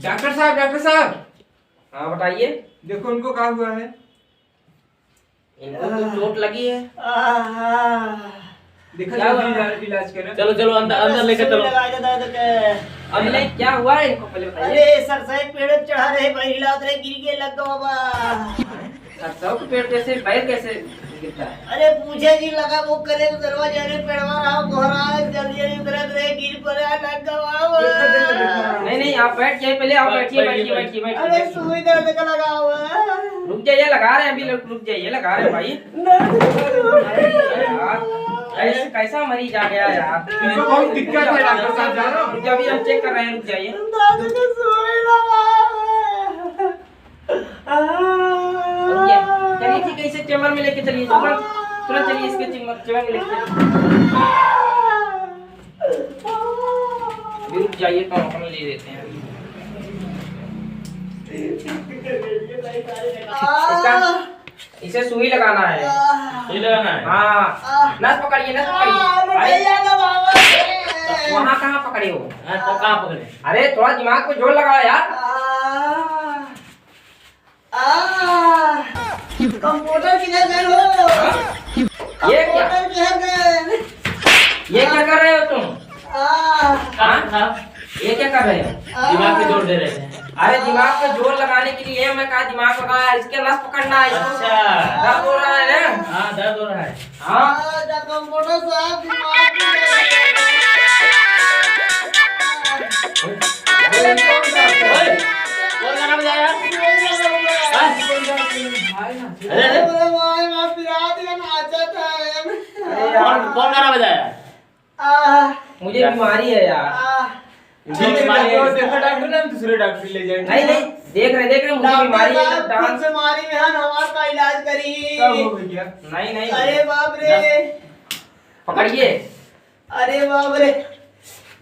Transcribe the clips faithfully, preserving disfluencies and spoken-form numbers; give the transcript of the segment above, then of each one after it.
डॉक्टर साहब, डॉक्टर साहब। हाँ, बताइए। देखो, उनको क्या हुआ है? इनको तो चोट लगी है। आहा। देखो, क्या हुआ? इलाज, इलाज करो। चलो, चलो, अंदर, अंदर लेके सुई चलो। लगा दे दर्द के। अब नहीं, क्या हुआ है इनको, पहले बताइए। अरे, सरसों के पेड़ पे चढ़ा रहे, वही हिलात रहे, गिर गए, लग गवा बा। सरसों के पेड़ पे से बैर कैसे गिरता है? अरे, पूछे जी, लगा वो करे, तो दरवाजा रे, पेड़वा रहा, गोहरा, जल्दी, जल्दी उतरत रहे, गिर पड़ा, लग गवा बा। देखो, देखो, देखो। नहीं, नहीं, आप बैठ जाइए पहले, आप बैठ, बैठिए, बैठिए, बैठिए, बैठिए, बैठिए, अरे, बैठिए। सुई दर्द का लगा हुआ है। रुक जाइए, लगा रहे हैं अभी, रुक, रुक जाइए, लगा रहे हैं भाई। अरे यार, कैसे, कैसा मरीज आ गया यार? इनको बहुत दिक्कत है डॉक्टर साहब, जानो। रुक जाइए, अभी हम चेक कर रहे हैं, रुक जाइए। दादा के सोए लगा। रुक जाइए। चलिए, ठीक है, इसे चैम्बर में लेके चलिए, तुरंत, तुरंत चलिए, इसके चैम्बर, चैम्बर में लेके चलिए। अभी रुक जाइए, तो अपन ले लेते हैं। इसका, इसे सुई लगाना है। सुई लगाना है? हाँ। नस पकड़िए, नस पकड़िए। अरे, वहाँ कहाँ पकड़े हो? हाँ, तो कहाँ पकड़े? अरे, थोड़ा दिमाग पे जोर लगाओ यार। आ, कंप्यूटर किधर गए हो? ये क्या? कंप्यूटर किधर गए? ये क्या कर रहे हो तुम? आ, हाँ? ये क्या कर रहे हो? दिमाग पे जोर दे रहे हैं। अरे, दिमाग पे जोर लगाने के लिए मैं कहा दिमाग लगाया, इसके नस पकड़ना है, इसको। अच्छा। दर्द हो रहा है ना? हाँ, दर्द हो रहा है। हाँ। आ, डॉक्टर साहब, दिमाग में ओए, कौन गाना बजाया? हाँ? अरे, अरे। अरे, भाई, मैं पिरात या नाचत है। अरे, कौन, कौन गाना बजाया? आह। मुझे क्या? बीमारी है यार। आह। ठीक है, बीमारी है। देखो, देखो डॉक्टर ना, हम दूसरे डॉक्टर ले जाएंगे। नहीं, नहीं, देख रहे, देख रहे, मुझे डॉक्टर बीमारी है, साहब, डांस। खुद बीमारी में हम हमार का इलाज करी। क्या हो गया? नहीं, नहीं। अरे बाप रे। पकड़िए। अरे बाप रे।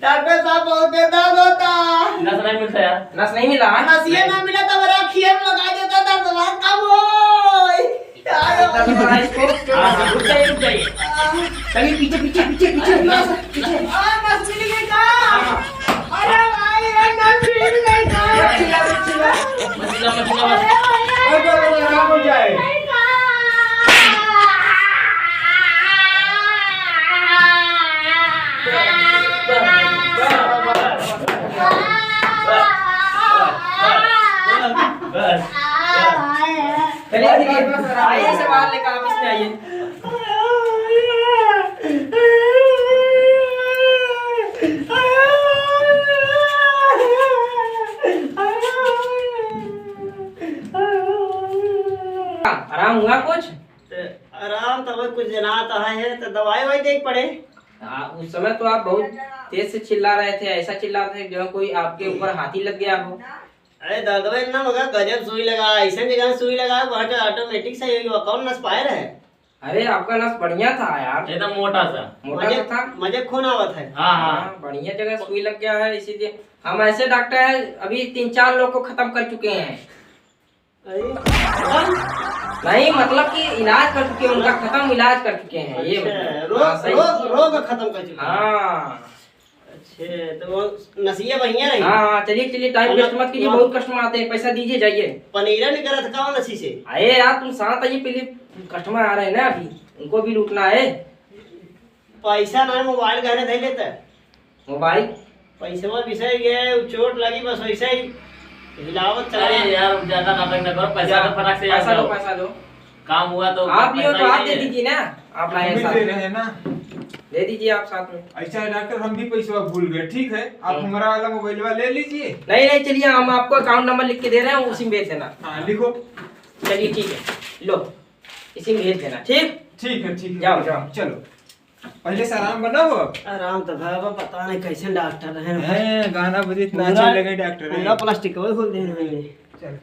डॉक्टर साहब, बहुत दर्द होता। नस नहीं मिलता यार। नस नहीं मिला? नसिया ना मिला तो मेरा अखिया में लगा देता, दर्द वहाँ कम होई। हाँ, रुक जाइए, रुक जाइए। चलिए, पीछे, पीछे, पीछे, पीछे, पीछे। आ, नस मिल गई का? अरे भाई, ये नस मिल गई का? मत चिल्ला, मत चिल्ला। मत चिल्ला, मत चिल्ला, मत। अरे भैया, अरे, अरे, आराम हो जाए। नहीं का? बस, बस, बस, बस। चलिए, चलिए। आइए, इसे बाहर लेकर आप इसमें आइए। आराम हुआ कुछ? त आराम त अबे कुछ जनात है, त दवाई ववाई देख पड़े। हाँ, उस समय तो आप बहुत तेज से चिल्ला रहे थे, ऐसा चिल्ला रहे थे जैसे कोई आपके ऊपर हाथी लग गया हो। अरे दर्दवा इतना मगर गजब सुई लगा, ऐसे जगह सुई लगा, वहाँ तो ऑटोमेटिक सही हुई, कौन नस पाए रहे? अरे आपका नस बढ़िया था यार। एकदम मोटा सा। मोटा मजे, सा था। मजे खून आवत है। हाँ, हाँ। हाँ, बढ़िया जगह सुई लग गया है, इसीलिए हम ऐसे डॉक्टर हैं, अभी तीन चार लोग को खत्म कर चुके हैं। अरे, खत्म? नहीं, मतलब कि इलाज कर चुके हैं, उनका खत्म इलाज कर चुके हैं, ये अच्छा, मतलब। रोग, हाँ, सही। रोग, रोग खत्म कर चुके हैं। हाँ। अच्छा, तो वो नसिया बढ़िया रही? हाँ, हाँ, चलिए, चलिए, टाइम मतलब, वेस्ट मत कीजिए, मतलब बहुत कस्टमर आते हैं, पैसा दीजिए, जाइए। पनीरा नहीं करत का वो नसी से? अरे यार, तुम साथ आइए, पहले कस्टमर आ रहे हैं ना अभी, उनको भी लूटना है। पैसा ना, मोबाइल गहने धइ लेता। मोबाइल? पैसवा बिसर गए, उ चोट लगी, बस वैसे ही हिलावत चला। अरे यार, ज्यादा नाटक ना करो, पैसा दो, फटाक से पैसा दो, जाओ। पैसा दो। काम हुआ तो आप लियो पैसा तो ही आप दे दीजिए ना, आप लाए साथ में। दे रहे हैं ना। दे दीजिए आप साथ में। ऐसा है डॉक्टर, हम भी पैसवा भूल गए, ठीक है? आप हमारा वाला मोबाइलवा ले लीजिए। नहीं, नहीं, चलिए, हम आपको अकाउंट नंबर लिख के दे रहे हैं, उसी में भेज देना। हाँ, लिखो। चलिए, ठीक है, लो, इसी में भेज देना, ठीक? ठीक है, ठीक है। जाओ, जाओ। चलो। पहले से आराम बना हो? आराम तो भा बा, पता नहीं कैसे डॉक्टर रहे। हैं, गाना बजे इतना पूरा, अच्छा लगे डॉक्टर पूरा रहे। प्लास्टिक वो खोल दे रहे हैं। चल।